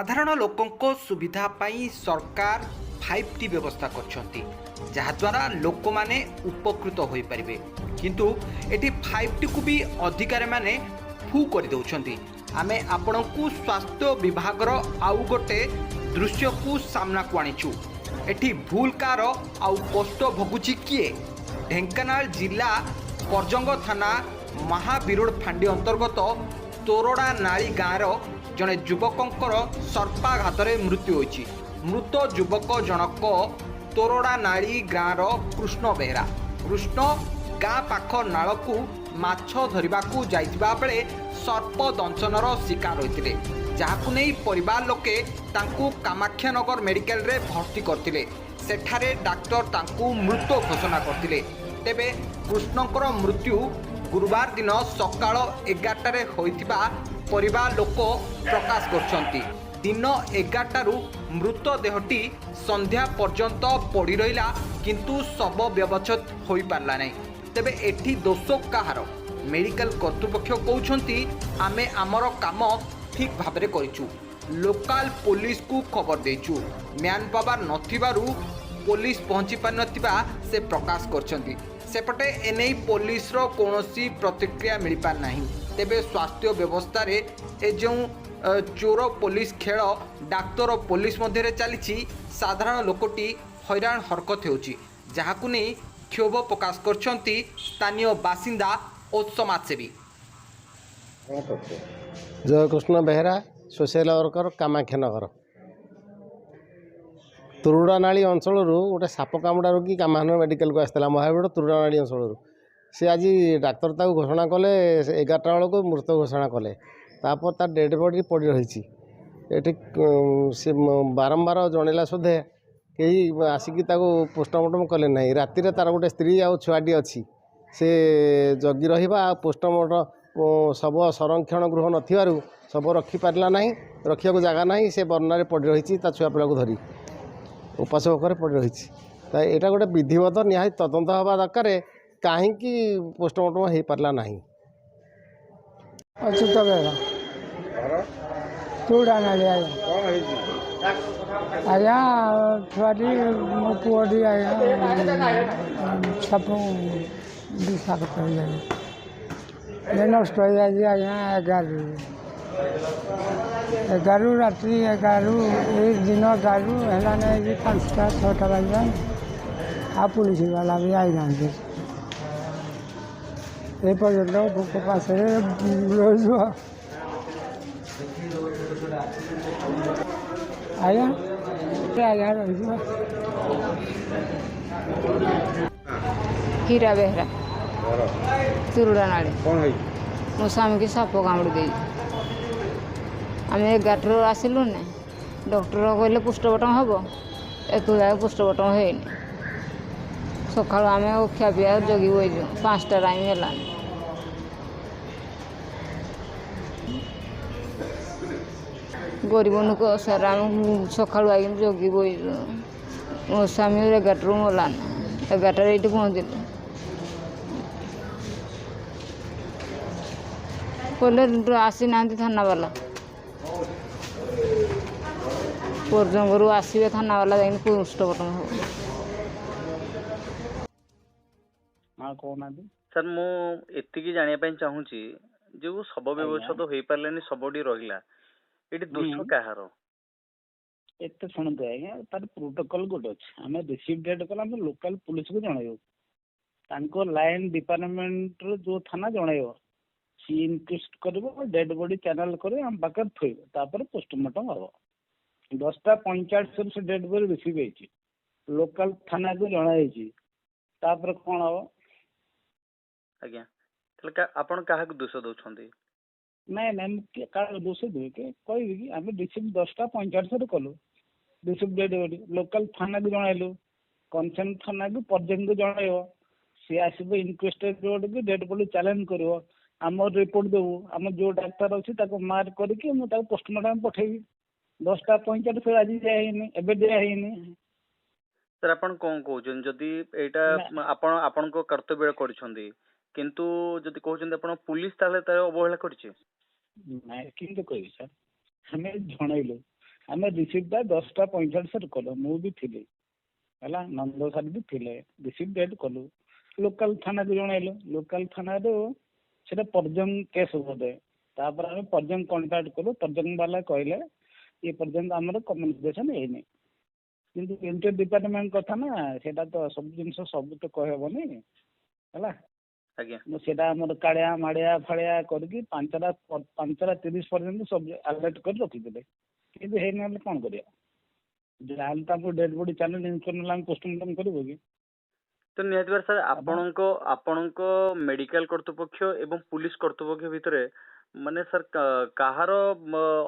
ସାଧାରଣ ଲୋକଙ୍କ ସୁବିଧା ପାଇଁ ସରକାର 5T ବ୍ୟବସ୍ଥା କରିଛନ୍ତି, ଯାହାଦ୍ୱାରା ଲୋକମାନେ ଉପକୃତ ହୋଇପାରିବେ। କିନ୍ତୁ ଏଠି 5Tକୁ ବି ଅଧିକାରୀମାନେ ଫୁ କରିଦେଉଛନ୍ତି। ଆମେ ଆପଣଙ୍କୁ ସ୍ୱାସ୍ଥ୍ୟ ବିଭାଗର ଆଉ ଗୋଟେ ଦୃଶ୍ୟକୁ ସାମ୍ନାକୁ ଆଣିଛୁ। ଏଠି ଭୁଲ କାର ଆଉ କଷ୍ଟ ଭୋଗୁଛି କିଏ? ଢେଙ୍କାନାଳ ଜିଲ୍ଲା ପରଜଙ୍ଗ ଥାନା ମହାବିରୋଡ଼ ଫାଣ୍ଡି ଅନ୍ତର୍ଗତ ତୋରଡ଼ା ନାଳି ଗାଁର ଜଣେ ଯୁବକଙ୍କର ସର୍ପାଘାତରେ ମୃତ୍ୟୁ ହୋଇଛି। ମୃତ ଯୁବକ ଜଣକ ତୋରଡ଼ା ନାଳି ଗାଁର କୃଷ୍ଣ ବେହେରା। କୃଷ୍ଣ ଗାଁ ପାଖ ନାଳକୁ ମାଛ ଧରିବାକୁ ଯାଇଥିବା ବେଳେ ସର୍ପ ଦଂଶନର ଶିକାର ହୋଇଥିଲେ, ଯାହାକୁ ନେଇ ପରିବାର ଲୋକେ ତାଙ୍କୁ କାମାକ୍ଷାନଗର ମେଡିକାଲରେ ଭର୍ତ୍ତି କରିଥିଲେ। ସେଠାରେ ଡାକ୍ତର ତାଙ୍କୁ ମୃତ ଘୋଷଣା କରିଥିଲେ। ତେବେ କୃଷ୍ଣଙ୍କର ମୃତ୍ୟୁ ଗୁରୁବାର ଦିନ ସକାଳ 11ଟାରେ ହୋଇଥିବା ପରିବାର ଲୋକ ପ୍ରକାଶ କରିଛନ୍ତି। ଦିନ 11ଟାରୁ ମୃତଦେହଟି ସନ୍ଧ୍ୟା ପର୍ଯ୍ୟନ୍ତ ପଡ଼ି ରହିଲା, କିନ୍ତୁ ଶବ ବ୍ୟବଚ୍ଛେଦ ହୋଇପାରିଲା ନାହିଁ। ତେବେ ଏଠି ଦୋଷ କାହାର? ମେଡିକାଲ କର୍ତ୍ତୃପକ୍ଷ କହୁଛନ୍ତି, ଆମେ ଆମର କାମ ଠିକ୍ ଭାବରେ କରିଛୁ, ଲୋକାଲ ପୋଲିସକୁ ଖବର ଦେଇଛୁ। ମ୍ୟାନ୍ ପାୱାର ନଥିବାରୁ ପୋଲିସ ପହଞ୍ଚି ପାରିନଥିବା ସେ ପ୍ରକାଶ କରିଛନ୍ତି। ସେପଟେ ଏନେଇ ପୋଲିସର କୌଣସି ପ୍ରତିକ୍ରିୟା ମିଳିପାରିନାହିଁ। ତେବେ ସ୍ୱାସ୍ଥ୍ୟ ବ୍ୟବସ୍ଥାରେ ଏ ଯେଉଁ ଚୋର ପୋଲିସ ଖେଳ ଡାକ୍ତର ଓ ପୋଲିସ ମଧ୍ୟରେ ଚାଲିଛି, ସାଧାରଣ ଲୋକଟି ହଇରାଣ ହରକତ ହେଉଛି, ଯାହାକୁ ନେଇ କ୍ଷୋଭ ପ୍ରକାଶ କରିଛନ୍ତି ସ୍ଥାନୀୟ ବାସିନ୍ଦା ଓ ସମାଜସେବୀ। Jayakrishna Behera, social worker, Kamakhyanagar. ତୁରୁଡ଼ାନାଳି ଅଞ୍ଚଳରୁ ଗୋଟେ ସାପ କାମୁଡ଼ା ରୋଗୀ କାମାକ୍ଷାନଗର ମେଡ଼ିକାଲକୁ ଆସିଥିଲା। ମହାବୀର ତୁରୁଡ଼ାନାଳି ଅଞ୍ଚଳରୁ ସେ ଆଜି ଡାକ୍ତର ତାକୁ ଘୋଷଣା କଲେ 11ଟା ବେଳକୁ ମୃତ ଘୋଷଣା କଲେ। ତାପରେ ତାର ଡେଡ଼୍ ବଡ଼ି ପଡ଼ି ରହିଛି ଏଠି। ସେ ବାରମ୍ବାର ଜଣେଇଲା ସୁଦ୍ଧା କେହି ଆସିକି ତାକୁ ପୋଷ୍ଟମର୍ଟମ୍ କଲେ ନାହିଁ। ରାତିରେ ତାର ଗୋଟେ ସ୍ତ୍ରୀ ଆଉ ଛୁଆଟି ଅଛି, ସେ ଜଗି ରହିବା ଆଉ ପୋଷ୍ଟମର୍ଟମ୍ ଶବ ସଂରକ୍ଷଣ ଗୃହ ନଥିବାରୁ ଶବ ରଖିପାରିଲା ନାହିଁ, ରଖିବାକୁ ଜାଗା ନାହିଁ। ସେ ବର୍ଣ୍ଣାରେ ପଡ଼ି ରହିଛି, ତା ଛୁଆ ପିଲାକୁ ଧରି ଉପାସ ଭୋକରେ ପଡ଼ି ରହିଛି। ତା ଏଇଟା ଗୋଟେ ବିଧିବଦ୍ଧ ନିହାତି ତଦନ୍ତ ହେବା ଦରକାର, କାହିଁକି ପୋଷ୍ଟମର୍ଟମ୍ ହେଇପାରିଲା ନାହିଁ। ଅଚ୍ୟୁତ ବେହେରା, ତୁରୁଡ଼ାନାଳି ଆଜ୍ଞା। ଆଜ୍ଞା, ଛୁଆଟି, ମୋ ପୁଅଟି ଆଜ୍ଞା, ସାପ ବିଷାକ୍ତ ହେଇଯାଇଛି। ଏ ନଷ୍ଟ ହେଇଯାଇଛି ଆଜ୍ଞା। 11ରୁ ରାତି 11ରୁ, ଏଇ ଦିନ 11ରୁ ହେଲାଣି, ଏଇ 5ଟା 6ଟା ବାଜିଲାଣି, ଆଉ ପୋଲିସ ବାଲା ବି ଆଇନାହାନ୍ତି ଏ ପର୍ଯ୍ୟନ୍ତ। ଭୋକ ଉପାସରେ ରହିଛୁ ଆଉ ଆଜ୍ଞା, ଆଜ୍ଞା, ରହିଛୁ ଆଉ। ହୀରା ବେହେରା, ତୁରୁଡ଼ାନାଳି। କ'ଣ ହେଇଛି? ମୋ ସ୍ୱାମୀକି ସାପ କାମୁଡ଼ି ଦେଇଛି। ଆମେ 11ଟାରୁ ଆସିଲୁନି। ଡକ୍ଟର କହିଲେ ପୋଷ୍ଟମର୍ଟମ୍ ହେବ, ଏତେବେଳେ ଯାଏ ପୋଷ୍ଟମର୍ଟମ୍ ହେଇନି। ସକାଳୁ ଆମେ ଖିଆ ପିଆ ଜଗି ବଇଛୁ, 5ଟା ଟାଇମ୍ ହେଲାଣି। ଗରିବ ଲୋକ ସାର୍, ଆମେ ସକାଳୁ ଆଇକି ଜଗି ବଇଛୁ। ମୋ ସ୍ୱାମୀ 11ଟାରୁ ମଲାନି, 11ଟାରେ ଏଇଠି ପହଞ୍ଚିଲୁ। କହିଲେ ଆସିନାହାନ୍ତି ଥାନାବାଲା, ପରଜଙ୍ଗରୁ ଆସିବେ ଥାନାବାଲା, ଯାଇକି ପୋଷ୍ଟମର୍ଟମ୍ ହେବ। ହଁ, କହୁନାହାନ୍ତି। ସାର୍, ମୁଁ ଏତିକି ଜାଣିବା ପାଇଁ ଚାହୁଁଛି, ଯୋଉ ଶବ ବ୍ୟବଚ୍ଛେଦ ହେଇପାରିଲାନି, ଶବଟି ରହିଲା ଏଠି, ଦୋଷ କାହାର? ଏତେ ଶୁଣନ୍ତୁ ଆଜ୍ଞା, ତାର ପ୍ରୋଟୋକଲ୍ ଗୋଟେ ଅଛି। ଆମେ ରିସିଭ୍ ଡେଟ୍ କଲେ ଆମେ ଲୋକାଲ୍ ପୋଲିସକୁ ଜଣାଇବୁ, ତାଙ୍କ ଲାଇନ୍ ଡିପାର୍ଟମେଣ୍ଟର ଯୋଉ ଥାନା ଜଣାଇବ, ସିଏ ଇନକ୍ୱେଷ୍ଟ କରିବ, ଡେଡ଼୍ ବଡ଼ି ଚ୍ୟାନେଲ୍ କରିବ, ଆମ ପାଖରେ ଥୋଇବ, ତାପରେ ପୋଷ୍ଟମର୍ଟମ୍ ହେବ। 10ଟା 45ରୁ ସେ ଡେଡ଼୍ ବଡ଼ି ରିସିଭ୍ ହେଇଛି, ଲୋକାଲ୍ ଥାନାକୁ ଜଣାହେଇଛି, ତାପରେ କ'ଣ ହେବ? ଆଜ୍ଞା, ତାହେଲେ ଆପଣ କାହାକୁ ଦୋଷ ଦେଉଛନ୍ତି? ନାଇଁ ନାଇଁ, ମୁଁ କାହାକୁ ଦୋଷ ଦେବି କି କହିବି କି? ଆମେ ରିସିଭ୍ 10ଟା 45ରେ କଲୁ ରିସିଭ୍ ଡେଡ଼୍ ବଡ଼ି, ଲୋକାଲ୍ ଥାନାକୁ ଜଣାଇଲୁ, କନସର୍ନ ଥାନାକୁ ପରଜଙ୍ଗକୁ ଜଣାଇବ, ସିଏ ଆସିବ, ଇନକ୍ୱେଷ୍ଟ କି ଡେଡ଼୍ ବଡ଼ି ଚ୍ୟାଲେଞ୍ଜ କରିବ, ଆମର ରିପୋର୍ଟ ଦେବୁ। ଆମ ଯୋଉ ଡାକ୍ତର ଅଛି ତାକୁ ମାର୍କ କରିକି ମୁଁ ତାକୁ ପୋଷ୍ଟମର୍ଟମ୍ ପଠେଇବି। 10ଟା 45 ଆଜି ଦିଆ ହେଇନି, ଏବେ ଦିଆ ହେଇନି। ସାର୍, ଆପଣ କ'ଣ କହୁଛନ୍ତି? ଯଦି ଏଇଟା ଆପଣ ଆପଣଙ୍କ କର୍ତ୍ତବ୍ୟ କରିଛନ୍ତି, କିନ୍ତୁ ଯଦି କହୁଛନ୍ତି ଆପଣ ପୋଲିସ ତାହେଲେ ତାର ଅବହେଳା କରିଛି? ନାଇଁ, କେମିତି କହିବି ସାର୍? ଆମେ ଜଣେଇଲୁ, ଆମେ ରିସିପ୍ଟଟା 10:45ରେ କଲୁ, ମୁଁ ବି ଥିଲି, ହେଲା, ନନ୍ଦ ସାର୍ ବି ଥିଲେ। ରିସିପ୍ଟ ଡେଟ୍ କଲୁ, ଲୋକାଲ ଥାନାକୁ ଜଣାଇଲୁ। ଲୋକାଲ ଥାନାରୁ ସେଟା ପର୍ଜଙ୍ଗ କେସ୍ ବୋଧେ। ତାପରେ ଆମେ ପର୍ଜଙ୍ଗ କଣ୍ଟାକ୍ଟ କଲୁ। ପର୍ଜଙ୍ଗ ବାଲା କହିଲେ ଏ ପର୍ଯ୍ୟନ୍ତ ଆମର କମ୍ୟୁନିକେସନ୍ ହେଇନି। କିନ୍ତୁ ଇଣ୍ଟର ଡିପାର୍ଟମେଣ୍ଟ କଥା ନା, ସେଇଟା ତ ସବୁ ଜିନିଷ ସବୁ ତ କହିହେବନି, ହେଲା। ମୁଁ ସେଇଟା ଆମର କାଳିଆ ମାଳିଆ ଫାଳିଆ କରିକି 5ଟା 5:30 ପର୍ଯ୍ୟନ୍ତ ସବୁ ଆଲର୍ଟ କରି ରଖିଥିଲେ, କିନ୍ତୁ ହେଇନି। ହେଲେ କ'ଣ କରିବା? ଯାହାହେଲେ ତାଙ୍କୁ ଡେଡ୍ ବଡି ଚାଲିଲେ ଇନକ୍ୱେଷ୍ଟ, ଆମେ ପୋଷ୍ଟମର୍ଟମ୍ କରିବୁ କି? ତ ନିହାତି ଭାବରେ ସାର୍, ଆପଣଙ୍କ ମେଡିକାଲ କର୍ତ୍ତୃପକ୍ଷ ଏବଂ ପୁଲିସ କର୍ତ୍ତୃପକ୍ଷ ଭିତରେ ମାନେ ସାର୍ କାହାର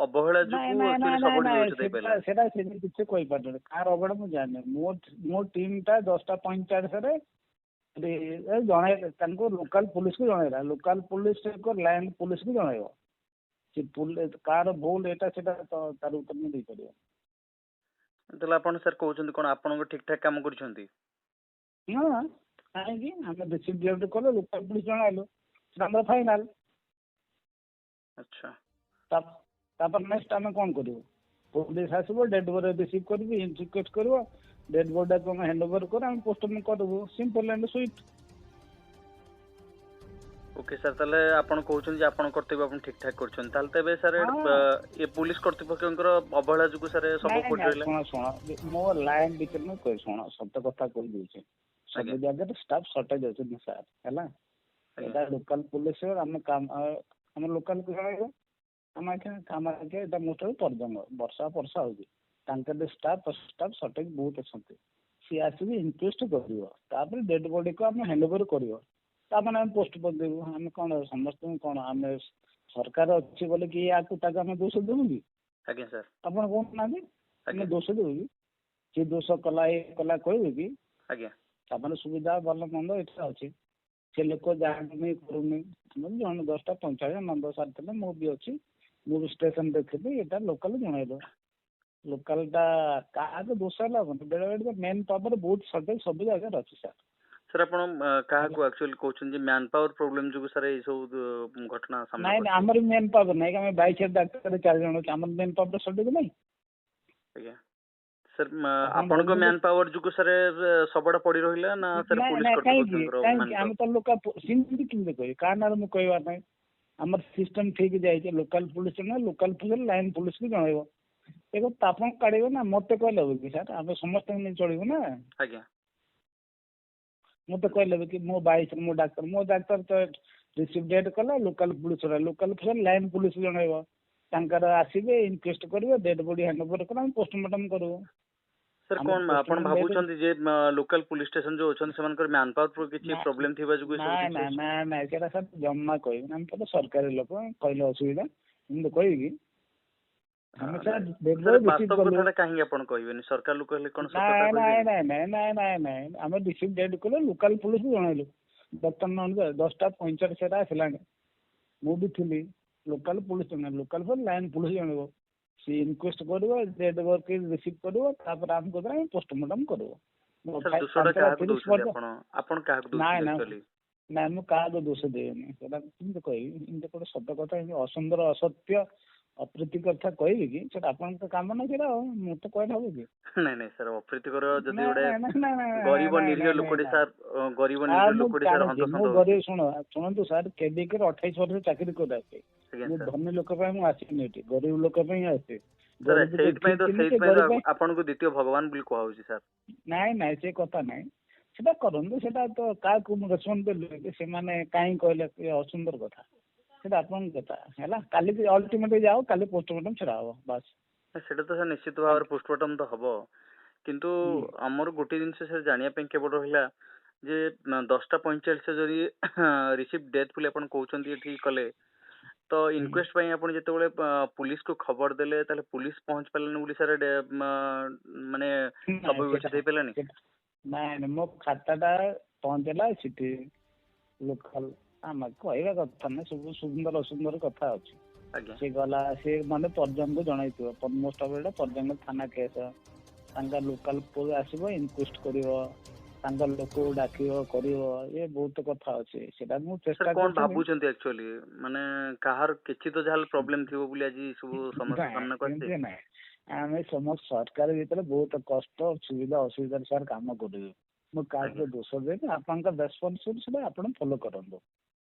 ଅବହେଳା ନାଇଁ ଯୋଗୁଁ ନାଇଁ ଆକ୍ଚୁଆଲି ନାଇଁ ନାଇଁ ଶବଟି ନାଇଁ ବ୍ୟବଚ୍ଛେଦ ସେଟା ହେଇପାରିଲାନି? ସେଟା ସେମିତି କିଛି କହିପାରିବିନି। କାହାର ଅବହେଳା ମୁଁ ଜାଣିନି। ମୋ ଟିମ୍ଟା 10:45ରେ ଜଣାଇ ତାଙ୍କୁ ଲୋକାଲ ପୋଲିସକୁ ଜଣାଇଲା। ଲୋକାଲ ପୋଲିସ ଲାଇନ୍ ପୋଲିସକୁ ଜଣାଇବ। ସେ କାହାର ଭୁଲ ଏଇଟା ସେଟା ତ ତାର ଉତ୍ତର ମୁଁ ଦେଇପାରିବ। ତାହେଲେ ଆପଣ ସାର୍ କହୁଛନ୍ତି କ'ଣ ଆପଣଙ୍କ ଠିକ ଠାକ କାମ କରିଛନ୍ତି? ହଁ, କାହିଁକି? ଆମେ ରିସିପ୍ଟ ଡେଟ୍ କଲୁ, ଲୋକାଲ ପୋଲିସ ଜଣାଇଲୁ, ସେଟା ଆମର ଫାଇନାଲ। ତାପରେ ନେକ୍ସଟ ଆମେ କ'ଣ କରିବୁ? ପୋଲିସ ଆସିବ, ଡେଡ୍ ବଡି ରିସିଭ୍ କରିବି, ଇନକ୍ୱେଷ୍ଟ କରିବ, ଡେଡ୍ ବଡିଟାକୁ ଆମେ ହ୍ୟାଣ୍ଡ ଓଭର କରି ଆମେ ପୋଷ୍ଟମର୍ଟମ୍ କରିବୁ। Simple and sweet. Okay sir, ତାହେଲେ ଆପଣ କହୁଛନ୍ତି ଯେ ଆପଣ କର୍ତ୍ତବ୍ୟ ଆପଣ ଠିକ ଠାକ କରିଛନ୍ତି। ତାହେଲେ ତ ଏବେ ସାର୍ ଏ ପୁଲିସ କର୍ତ୍ତୃପକ୍ଷଙ୍କର ଅବହେଳା ଯୋଗୁଁ ସାର୍ ସବୁ ନାଇଁ ପଡ଼ି ନାଇଁ ରହିଲା। ଶୁଣ ଶୁଣ, ମୋ ଲାଇନ୍ ଭିତରେ ମୁଁ କହି, ଶୁଣ, ସତ କଥା କହିଦେଉଛି। ସବୁ ଜାଗାରେ ଷ୍ଟାଫ୍ ସର୍ଟେଜ ଅଛନ୍ତି ସାର୍, ହେଲା। ଏଇଟା ଲୋକାଲ ପୋଲିସ, ଆମେ କାମ ଆମ ଲୋକାଲକୁ ଜଣାଇବ। କାମାକ୍ଷା ଏଇଟା ମୋଷ୍ଟ ପର୍ଜଙ୍ଗ ବର୍ଷା ବର୍ଷା ହଉଛି, ତାଙ୍କର ଷ୍ଟାଫ୍ ସର୍ଟେଜ ବହୁତ ଅଛନ୍ତି। ସିଏ ଆସିକି ଇନକ୍ୱେଷ୍ଟ କରିବ, ତାପରେ ଡେଡ୍ ବଡିକୁ ଆମେ ହ୍ୟାଣ୍ଡ ଓଭର କରିବ, ତାପରେ ଆମେ ପୋଷ୍ଟ କରିଦେବୁ। ଆମେ କ'ଣ ସମସ୍ତଙ୍କୁ କ'ଣ ଆମେ ସରକାର ଅଛି ବୋଲି କି ୟାକୁ ତାକୁ ଆମେ ଦୋଷ ଦେବୁ କି? ଆଜ୍ଞା ସାର୍। ଆପଣ କହୁନାହାନ୍ତି, ଆମେ ଦୋଷ ଦେବୁ କି? ସିଏ ଦୋଷ କଲା, ଇଏ କଲା କହିବୁ କି? ତାପରେ ସୁବିଧା ଭଲ ମନ୍ଦ ଏଇଟା ଅଛି। ସେ ଲୋକ ଜାଣୁନି କରୁନି। ଆମେ ଜଣେ 10:45 ନନ୍ଦ ସାର୍ ଥିଲେ, ମୁଁ ବି ଅଛି, ମୁଁ ବି ଷ୍ଟେସନରେ ଥିଲି। ଏଇଟା ଲୋକାଲ ଜଣାଇଲୁ। ଲୋକାଲଟା କାହାକୁ ଦୋଷ ହେଲା ହବନି। ବେଳେବେଳେ ମେନ୍ ପାୱାର ବହୁତ ସର୍ଟେଜ ସବୁ ଜାଗାରେ ଅଛି ସାର୍। ସାର୍, ଆପଣ କାହାକୁ ଆକ୍ଚୁଆଲି କହୁଛନ୍ତି ଯେ ମ୍ୟାନ ପାୱାର ପ୍ରୋବ୍ଲେମ ଯୋଗୁଁ ସାର୍ ଏଇ ସବୁ ଘଟଣା ସାମ୍ନାକୁ ନାଇଁ ନାଇଁ, ଆସିଛି? ଆମର ମେନ୍ ପାୱାର ନାହିଁ। ଆମେ 22 ଡାକ୍ତର ଚାରି ଜଣ ଅଛି, ଆମର ମେନ୍ ପାୱାର ସର୍ଟେଜ ନାହିଁ। ଆଜ୍ଞା ସାର୍, ଆପଣ ଆପଣଙ୍କ ଭାବୁଛନ୍ତି ମ୍ୟାନ ପାୱାର ଯୋଗୁଁ ସାର୍ ଶବଟା ପଡି ରହିଲା ନା ସାର୍ ନାଇଁ ପୁଲିସ ନାଇଁ, କାହିଁକି? କର୍ତ୍ତୃପକ୍ଷଙ୍କର କାହିଁକି? ମ୍ୟାନ ଆମେ ତ ଲୋକ ସେମିତି କେମିତି କହିବି? କାହା ନାଁରେ ମୁଁ କହିବାର ନାହିଁ। ଆମର ସିଷ୍ଟମ ଠିକ ଯାଇଛି। ଲୋକାଲ ପୋଲିସ ଜଣାଇବ, ଲୋକାଲ ପୋଲିସ ଲାଇନ ପୋଲିସକୁ ଜଣାଇବ। ଏକ ତ ଆପଣ କାଢିବେ ନା, ମତେ କହିଲେ ହବ କି ସାର୍? ଆମେ ସମସ୍ତଙ୍କୁ ନେଇ ଚଳିବୁ ନା। ମତେ କହିଲେ କି ମୋ 22 ମୋ ଡାକ୍ତର, ମୋ ଡାକ୍ତର ତ ରିସିଭ ଡେଟ୍ କଲା, local police, local police line police ଜଣାଇବ। ତାଙ୍କର ଆସିବେ, ଇନକ୍ୱେଷ୍ଟ କରିବେ, ଡେଡ୍ ବଡି ହ୍ୟାଣ୍ଡ ଓଭର କଲେ ଆମେ ପୋଷ୍ଟମର୍ଟମ କରିବୁ। ସାର୍, ଆମର କ'ଣ ଆପଣ ପୋଷ୍ଟମର୍ଟମ ଡେଟ୍ ଭାବୁଛନ୍ତି ଯେ ଲୋକାଲ ପୁଲିସ ଷ୍ଟେସନ ଯୋଉ ଅଛନ୍ତି ସେମାନଙ୍କର ମ୍ୟାନ ପାୱାର କିଛି ନା ପ୍ରୋବ୍ଲେମ ଥିବା ଯୋଗୁଁ ଏସବୁ ନାଇଁ ଜିନିଷ ନାଇଁ ନାଇଁ ନାଇଁ, ସେଟା ସାର୍ ଜମା କହିବିନି। ଆମେ ତ ସରକାରୀ ଲୋକ, କହିଲେ ଅସୁବିଧା। ଏମିତି କହିବି କି ଆମେ ସାର୍? ନାଇଁ ଡେଡ୍ ସାର୍, ବଡି ରିସିଭ୍ ବାସ୍ତବ କଲୁ। କଥାଟା କାହିଁକି ଆପଣ କହିବେନି? ସରକାର ଲୋକ ହେଲେ କ'ଣ ସତ କଥା ନାଇଁ ନାଇଁ କହିବେନି? ନାଇଁ ନାଇଁ ନାଇଁ ନାଇଁ ନାଇଁ, ଆମେ ରିସିଭ୍ ଡେଟ୍ କଲୁ, ଲୋକାଲ ପୋଲିସକୁ ଜଣାଇଲୁ। ବର୍ତ୍ତମାନ 10:45ରେ ଆସିଲାଣି, ମୁଁ ବି ଥିଲି। ଲୋକାଲ ପୋଲିସ ଜଣାଇଲୁ, ଲୋକାଲ ପୋଲିସ ଲାଇନ ପୋଲିସ ଜଣାଇବ। ସିଏ ଇନକ୍ୱେଷ୍ଟ କରିବ, ଡେଡ୍ ବଡି ରିସିଭ୍ କରିବ, ତାପରେ ଆମକୁ ଆମେ ପୋଷ୍ଟମର୍ଟମ କରିବ। ସାର୍, ଦୋଷଟା 5ଟା କାହାକୁ 30 ଦଉଛନ୍ତି ପର୍ଯ୍ୟନ୍ତ ଆପଣ? ଆପଣ କାହାକୁ ନାଇଁ ଦଉଛନ୍ତି ନାଇଁ ଆକ୍ଚୁଆଲି? ନାଇଁ, ମୁଁ କାହାକୁ ଦୋଷ ଦେବିନି। ସେଟା କେମିତି କହିବି? ଏମିତି ଗୋଟେ ସତ କଥା, ଏମିତି ଅସୁନ୍ଦର, ଅସତ୍ୟ, ଅପ୍ରୀତି କଥା କହିବି କି? ସେଟା ଆପଣଙ୍କ କାମ ନା ସେଟା। ଆଉ ମୁଁ ତ କହିଲେ ହବ କି? ନାଇଁ ନାଇଁ ସାର୍, ଅପ୍ରୀତିକର ଯଦି ନାଇଁ ଗୋଟେ ନାଇଁ ନାଇଁ ନାଇଁ ନାଇଁ ଗରିବ ନାଇଁ ନିରୀହ ନାଇଁ ନାଇଁ ଲୋକଟି ନାଇଁ ସାର୍, ଗରିବ ଆଉ ନିରୀହ ମୁଁ ଲୋକଟି ସାର୍ ଜାଣୁଛି, ମୁଁ ହନ୍ତସନ୍ତ ହଉଛି। ଗରିବ। ଶୁଣ, ଶୁଣନ୍ତୁ ସାର୍, କେବିକେରେ 28 ବର୍ଷ ଚାକିରି କରି ଆସିଛି। ମୁଁ ସାର୍। ଧନୀ ଲୋକ ପାଇଁ ମୁଁ ଆସିନି ଏଠି, ଗରିବ ଲୋକ ପାଇଁ ଆସିଛି। ସାର୍, ଗରିବକୁ ସେଇଥିପାଇଁ ଠିକ ତ ଚିହ୍ନିଛି ସେଇଥିପାଇଁ ତ ଗରିବ ପାଇଁ। ଆପଣଙ୍କୁ ଦ୍ୱିତୀୟ ଭଗବାନ ବୋଲି କୁହାହଉଛି ସାର୍। ନାଇଁ ନାଇଁ, ସେ କଥା ନାଇଁ। ସେଟା କରନ୍ତୁ। ସେଟା ତ କାହାକୁ ମୁଁ ରେସ୍ପନ୍ସ ଦେଲି କି ସେମାନେ କାହିଁ କହିଲେ ଏ ଅସୁନ୍ଦର କଥା, ସେଟା ଆପଣଙ୍କ କଥା ହେଲା। କାଲି ଅଲ୍ଟିମେଟ୍ ଯାଅ, କାଲି ପୋଷ୍ଟମର୍ଟମ ଛଡା ହବ, ବାସ୍। ସେଟା ତ ସାର୍ ନିଶ୍ଚିତ ଭାବରେ ପୋଷ୍ଟମର୍ଟମ ତ ହବ, କିନ୍ତୁ ଆମର ଗୋଟେ ଜିନିଷ ସାର୍ ଜାଣିବା ପାଇଁ କେବଳ ରହିଲା ଯେ 10:45 ଯଦି ରିସିଭ୍ ଡେଥ୍ ବୋଲି ଆପଣ କହୁଛନ୍ତି ଏଠି କଲେ, ତ ଇନକ୍ୱେଷ୍ଟ ପାଇଁ ଆପଣ ଯେତେବେଳେ ପୁଲିସକୁ ଖବର ଦେଲେ, ତାହେଲେ ପୁଲିସ ପହଞ୍ଚି ପାରିଲାନି ବୋଲି ସାର୍ ମାନେ ଶବ ନାଇଁ ବ୍ୟବଚ୍ଛେଦ ସେଟା ହେଇପାରିଲାନି? ସେଟା ନାଇଁ ନାଇଁ, ମୋ ଖାତାଟା ପହଞ୍ଚିଲା ସେଠି ଲୋକାଲ। ଆମେ କହିବା କଥା ନା, ସବୁ ସୁନ୍ଦର ଅସୁନ୍ଦର କଥା ଅଛି। ସେ ଗଲା, ସେ ମାନେ ପର୍ଜଙ୍ଗକୁ ଜଣାଇଥିବ। ମୋଷ୍ଟ ଅଫ୍ ଏଇଟା ପର୍ଜଙ୍ଗ ଥାନା କେସ୍। ତାଙ୍କ ଲୋକାଲ ଆସିବ, ଇନକ୍ୱେଷ୍ଟ କରିବ, ତାଙ୍କ ଲୋକକୁ ଡାକିବ, କରିବ, ଏ ବହୁତ କଥା ଅଛି। ସେଟା ମୁଁ ସାର୍, ଚେଷ୍ଟା କଣ କରୁଥିଲି। ଭାବୁଛନ୍ତି ଆକ୍ଚୁଆଲି? ମାନେ କାହାର କିଛି ତ ଯାହାହେଲେ ପ୍ରୋବ୍ଲେମ ଥିବ ବୋଲି ଆଜି ସବୁ ସମସ୍ୟା ନାଇଁ, ସାମ୍ନାକୁ ଆସିଛି। ସେମିତି ନାଇଁ। ଆମେ ସମସ୍ତ ସରକାର ଭିତରେ ବହୁତ କଷ୍ଟ, ସୁବିଧା ଅସୁବିଧାରେ ସାର୍ କାମ କରୁଛୁ। ମୁଁ କାହାକୁ ଦୋଷ ଦେବି? ଆପଣଙ୍କ ରେସ୍ପନ୍ସିବିଲିଟି, ସେଟା ଆପଣ ଫଲୋ କରନ୍ତୁ।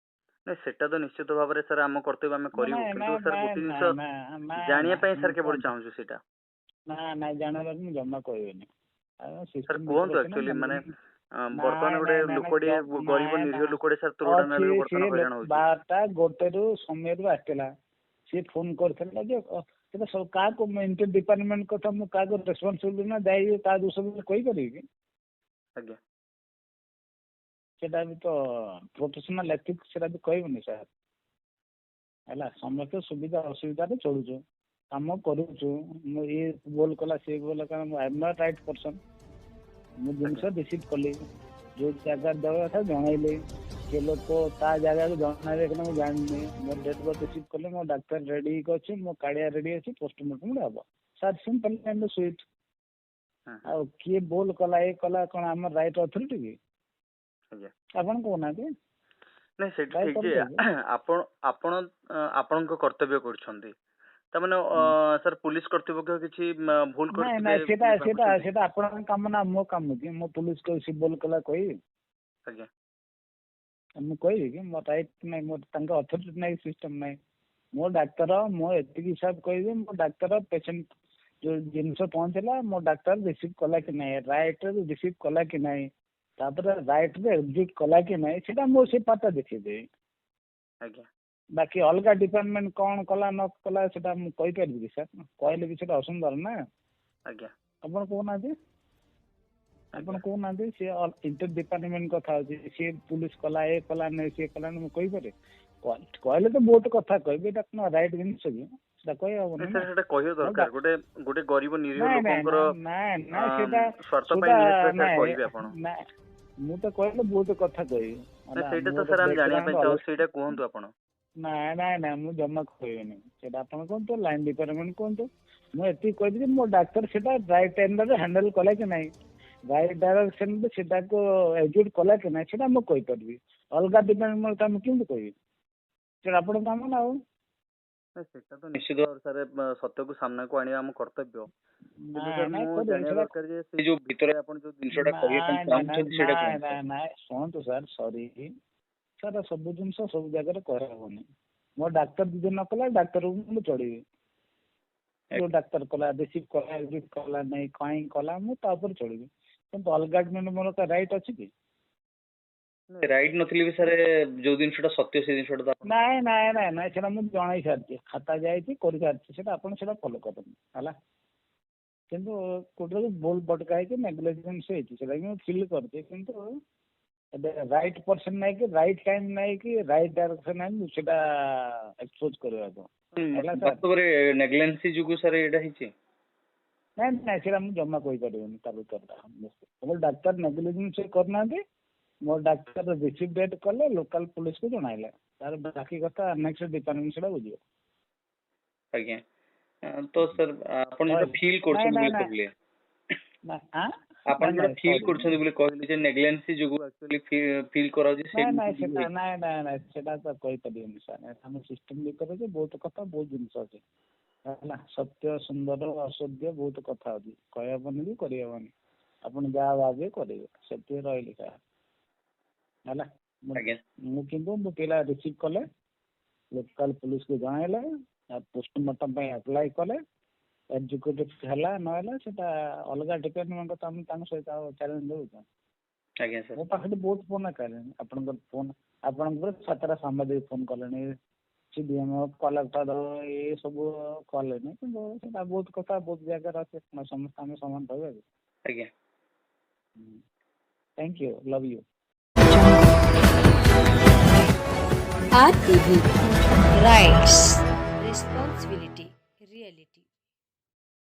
ନାଇଁ, ସେଟା ତ ନିଶ୍ଚିତ ଭାବରେ ସାର୍, ଆମ କର୍ତ୍ତବ୍ୟ ଆମେ କରିବୁ। ନାଇଁ, କିନ୍ତୁ ନାଇଁ, ସାର୍, ନାଇଁ, ଗୋଟେ ଜିନିଷ ନାଇଁ, ନାଇଁ, ଜାଣିବା ପାଇଁ ନାଇଁ, ସାର୍, କେବଳ ଚାହୁଁଛୁ ସେଇଟା। ନା ନାଇଁ, ଜାଣିବାକୁ ମୁଁ ଜମା କହିବିନି। ସାର୍, କୁହନ୍ତୁ। ଆକ୍ଚୁଆଲି ମାନେ ବର୍ତ୍ତମାନ ଗୋଟେ ନାଇଁ, ନାଇଁ, ଲୋକଟିଏ, ଗରିବ ନିରୀହ ଲୋକଟେ ସାର୍, ତୁରୁଡା ନାଳରୁ ବର୍ତ୍ତମାନ ହଇରାଣ ହଉଛି। 12ଟା 1ରୁ ସମୟରୁ ଆସିଥିଲା। ସିଏ ଫୋନ୍ କରିଥିଲା ଯେ ସେଟା ସବୁ କାହାକୁ ମୁଁ ଇଣ୍ଟର ଡିପାର୍ଟମେଣ୍ଟ କଥା, ମୁଁ କାହାକୁ ରେସ୍ପନ୍ସିବିଲିଟି ନା ଦାୟୀ, ତା ଦୋଷ ବୋଲି କହିପାରିବି କି? ଆଜ୍ଞା। ସେଟା ବି ତ ପ୍ରଫେସନାଲ ଏଥିକ୍ସ, ସେଟା ବି କହିବୁନି ସାର୍। ହେଲା, ସମସ୍ତେ ସୁବିଧା ଅସୁବିଧାରେ ଚଳୁଛୁ, କାମ କରୁଛୁ। ମୁଁ ଇଏ ଭୁଲ କଲା, ସିଏ ଭୁଲ କଲା, ମୁଁ, I am not right person. ମୁଁ ଜିନିଷ ରିସିଭ୍ କଲି, ଯୋଉ ଜାଗାରେ ଦେବା କଥା ଜଣାଇଲି। ସେ ଲୋକ ତା ଜାଗାକୁ ଜଣାଇବେ କି ନା ମୁଁ ଜାଣିନି। ମୋ ଡେଡ୍ ବଡି ରିସିଭ୍ କଲି, ମୋ ଡାକ୍ତର ରେଡି ହେଇକି ଅଛି, ମୋ କାଳିଆ ରେଡି ଅଛି, ପୋଷ୍ଟମର୍ଟମ ହବ ସାର୍। Simple and sweet. ଆଉ କିଏ ଭୁଲ କଲା, ଏ କଲା, କ'ଣ ଆମର ରାଇଟ୍ ଅଥରିଟି କି? ଆଜ୍ଞା। ଆପଣ କହୁନାହାନ୍ତି। ନାଇଁ, ସେଇଟା ରାଇଟ୍ ଠିକ ଯେ ଆପଣ ଆପଣଙ୍କ କର୍ତ୍ତବ୍ୟ କରୁଛନ୍ତି। ତାମାନେ ସାର୍, ପୁଲିସ କର୍ତ୍ତୃପକ୍ଷ କିଛି ଭୁଲ ନାଇଁ କରିଥିବେ ନାଇଁ, ସେଟା ବୋଲି ସେଟା ଭାବୁଛନ୍ତି? ସେଟା ଆପଣଙ୍କ କାମ ନା ମୋ କାମ କି? ମୁଁ ପୁଲିସ କହି ସେ ଭୁଲ କଲା କହିବି? ଆଜ୍ଞା। ମୁଁ କହିବି କି? ମୋ ରାଇଟ୍ ନାହିଁ, ମୋର ତାଙ୍କ ଅଥରିଟି ନାହିଁ, ସିଷ୍ଟମ୍ ନାହିଁ। ମୋ ଡାକ୍ତର, ମୁଁ ଏତିକି ହିସାବ କହିବି, ମୋ ଡାକ୍ତର ପେସେଣ୍ଟ ଯୋଉ ଜିନିଷ ପହଞ୍ଚିଲା, ମୋ ଡାକ୍ତର ରିସିଭ୍ କଲା କି ନାହିଁ, ରାଇଟ୍ରେ ରିସିଭ୍ କଲା କି ନାହିଁ, ତାପରେ ରାଇଟ୍ରେ ଏକ୍ଜିକ୍ୟୁଟ୍ କଲା କି ନାହିଁ, ସେଟା ମୁଁ ସେ ପାର୍ଟଟା ଦେଖିଦେବି। ବାକି ଅଲଗା ଡିପାର୍ଟମେଣ୍ଟ କ'ଣ କଲା ନ କଲା, ସେଟା ମୁଁ କହିପାରିବି କି ସାର୍? କହିଲେ ବି ସେଟା ଅସୁନ୍ଦର ନା। ଆପଣ କହୁନାହାନ୍ତି, ଆପଣ କହୁନାହାନ୍ତି। ସିଏ ଇଣ୍ଟର ଡିପାର୍ଟମେଣ୍ଟ କଥା ଅଛି। ସିଏ ପୁଲିସ କଲା, ଏ କଲା ନାଇଁ, ସିଏ କଲା, ମୁଁ କହିପାରେ? କହିଲେ ତ ବହୁତ କଥା କହିବି। ଏଇଟା କ'ଣ ରାଇଟ୍ ଜିନିଷ କି? ସେଟା କହିହବନି ନାଇଁ ନା। ସାର୍, ସେଟା କହିବା ଦରକାର। ଗୋଟେ ଗୋଟେ ଗରିବ ନିରୀହ ନାଇଁ ନାଇଁ ଲୋକଙ୍କର ନାଇଁ ନାଇଁ, ସେଟା ସ୍ୱାର୍ଥ ପାଇଁ ସେଟା ନିହାତି ସାର୍ ନାଇଁ କହିବେ ଆପଣ। ନାଇଁ, ମୁଁ ତ କହିଲେ ବହୁତ କଥା କହିବି। ନାଇଁ, ହେଲା, ସେଇଟା ତ ମୋର ସାର୍, ଆମେ ଜାଣିବା ପାଇଁ ବ୍ୟାକଗ୍ରାଉଣ୍ଡ ଚାହୁଁଛୁ, ସେଇଟା କୁହନ୍ତୁ ଆପଣ। ନାଇଁ ନାଇଁ ନାଇଁ, ମୁଁ ଜମା କହିବିନି ସେଇଟା। ଆପଣ କୁହନ୍ତୁ, ଲାଇନ୍ ଡିପାର୍ଟମେଣ୍ଟ କୁହନ୍ତୁ। ମୁଁ ଏତିକି କହିବି ଯେ ମୋ ଡାକ୍ତର ସେଟା ରାଇଟ୍ ଟାଇମ୍ରେ ହ୍ୟାଣ୍ଡେଲ୍ କଲା କି ନାହିଁ, ରାଇଟ୍ ଡାଇରେକ୍ସନରେ ସେଟାକୁ ଏକ୍ଜିକ୍ୟୁଟ୍ କଲା କି ନାହିଁ, ସେଟା ମୁଁ କହିପାରିବି। ଅଲଗା ଡିପାର୍ଟମେଣ୍ଟ କଥା ମୁଁ କେମିତି କହିବି? ସେଟା ଆପଣଙ୍କ କାମ ନା ଆଉ। ନାଇଁ, ସେଟା ତ ନିଶ୍ଚିତ ଭାବରେ ସାର୍, ସତ୍ୟକୁ ସାମ୍ନାକୁ ଆଣିବା ଆମ କର୍ତ୍ତବ୍ୟ। କିନ୍ତୁ ନାଇଁ ସାର୍, ନାଇଁ, ମୁଁ କରିବେ ଜାଣିବା ସେଟା। ଦରକାର ଯେ ସେଇ ଯୋଉ ଭିତରେ ଆପଣ ଯୋଉ ଜିନିଷଟା କହିବା ପାଇଁ ନାଇଁ ନାଇଁ ନାଇଁ ଚାହୁଁଛନ୍ତି, ସେଇଟା ନାଇଁ କୁହନ୍ତୁ ନାଇଁ ସାର୍। ନାଇଁ, ଶୁଣନ୍ତୁ ସାର୍, ସରି ସାର୍, ସବୁ ଜିନିଷ ସବୁ ଜାଗାରେ କହିହେବନି। ମୋ ଡାକ୍ତର ଯଦି ନ କଲା, ଡାକ୍ତରକୁ ମୁଁ ଚଢ଼ିବି। ଯୋଉ ଡାକ୍ତର କଲା, ରିସିଭ୍ କଲା, ଏକ୍ଜିକ୍ୟୁଟ୍ କଲା ନାହିଁ, କାହିଁ କଲା, ମୁଁ ତା ଉପରେ ଚଢ଼ିବି। କିନ୍ତୁ ଅଲଗା ମୋର ରାଇଟ୍ ଅଛି କି? ରାଇଟ୍ ନଥିଲେ ବି ସାର୍, ଯୋଉ ଜିନିଷଟା ସତ୍ୟ, ସେଇ ଜିନିଷଟା ତ ଆପଣ ନାଇଁ ନାଇଁ ନାଇଁ ନାଇଁ, ସେଟା ମୁଁ ଜଣାଇ ସାରିଛି, ଖାତା ଯାଇଛି, କରିସାରିଛି। ସେଟା ଆପଣ ସେଟା ଫଲୋ କରନ୍ତୁ, ହେଲା। କିନ୍ତୁ କୋଉଠି ଭୁଲ ଭଟକା ହେଇକି ନେଗ୍ଲିଜେନ୍ସ ହେଇଛି, ସେଟା ବି ମୁଁ ଫିଲ୍ କରିଛି। କିନ୍ତୁ ଏବେ ରାଇଟ୍ ପର୍ସନ୍ ନାଇଁ କି ରାଇଟ୍ ଟାଇମ୍ ନାଇଁ କି ରାଇଟ୍ ଡାଇରେକ୍ସନ୍ ନାହିଁ ମୁଁ ସେଟା ଏକ୍ସପୋଜ୍ କରିବାକୁ। ହେଲା ସାର୍। ବାସ୍ତବରେ ନେଗ୍ଲେନ୍ସି ଯୋଗୁଁ ସାର୍ ଏଇଟା ହେଇଛି? ନାଇଁ ନାଇଁ, ସେଟା ମୁଁ ଜମା କହିପାରିବିନି ତା ଭିତରଟା। ମୋ ଡାକ୍ତର ନେଗ୍ଲିଜେନ୍ସ କରିନାହାନ୍ତି। ମୋ ଡାକ୍ତର ରିସିଭ୍ ଡେଟ୍ କଲେ, ଲୋକାଲ ପୋଲିସକୁ ଜଣାଇଲେ। ତାର ବାକି କଥା ନେକ୍ସଟ ଡିପାର୍ଟମେଣ୍ଟ ସେଟା ବୁଝିବ। ଆଜ୍ଞା, ତ ସାର୍, ଆପଣ ଯୋଉଟା ଫିଲ୍ ନାଇଁ କରୁଛନ୍ତି ନାଇଁ ବୋଲି ନାଇଁ କହିଲେ, ନା ଆଁ ଆପଣ ନାଇଁ ଯୋଉଟା ନାଇଁ ଫିଲ୍ ସରି କରୁଛନ୍ତି ବୋଲି କହିଲେ ଯେ ନେଗ୍ଲେନ୍ସି ଯୋଗୁଁ ଆକ୍ଚୁଆଲି ଫିଲ୍ କରାଯାଉଛି, ସେଇ ନାଇଁ ନାଇଁ ଜିନିଷ ଯୋଗୁଁ ସେଟା ହେଇଛି। ନାଇଁ ନାଇଁ ନାଇଁ, ସେଟା ତ କହିପାରିବିନି ସାର୍। ଆମ ସିଷ୍ଟମ ଭିତରେ ଯେ ବହୁତ କଥା, ବହୁତ ଜିନିଷ ଅଛି। ହେଲା, ସତ୍ୟ, ସୁନ୍ଦର, ଅସତ୍ୟ, ବହୁତ କଥା ଅଛି। କହିହେବନି ବି କରିହେବନି। ଆପଣ ଯାହା ଭାବିବେ କରିବେ। ସେତିକି ରହିଲି ସାର୍, ହେଲା। ମୁଁ ଆଜ୍ଞା। ମୁଁ କିନ୍ତୁ ମୋ ପିଲା ରିସିଭ୍ କଲେ, ଲୋକାଲ ପୋଲିସକୁ ଜଣାଇଲେ, ଆଉ ପୋଷ୍ଟମର୍ଟମ ପାଇଁ ଆପ୍ଲାଏ କଲେ। ଏକ୍ଜିକ୍ୟୁଟିଭ୍ ହେଲା ନହେଲା, ସେଟା ଅଲଗା ଡିପାର୍ଟମେଣ୍ଟ କଥା। ଆମେ ତାଙ୍କ ସହିତ ଆଉ ଚ୍ୟାଲେଞ୍ଜ ଦେବୁ? ଆଜ୍ଞା ସାର୍। ମୋ ପାଖରେ ବହୁତ ଫୋନ୍ କଲେଣି। ଆପଣଙ୍କର ଫୋନ୍, ଆପଣଙ୍କର 7ଟା ସାମ୍ବାଦିକ ଫୋନ୍ କଲେଣି, ସିଡିଏମ୍, କଲେକ୍ଟର, ଏ ସବୁ କଲେଣି। କିନ୍ତୁ ସେଟା ବହୁତ କଥା, ବହୁତ ଜାଗାରେ ଅଛି। ସମସ୍ତେ ଆମେ ସମାନ ରହିବା କି? ଆଜ୍ଞା। Thank you, love you. RTV. Rights, responsibility, reality.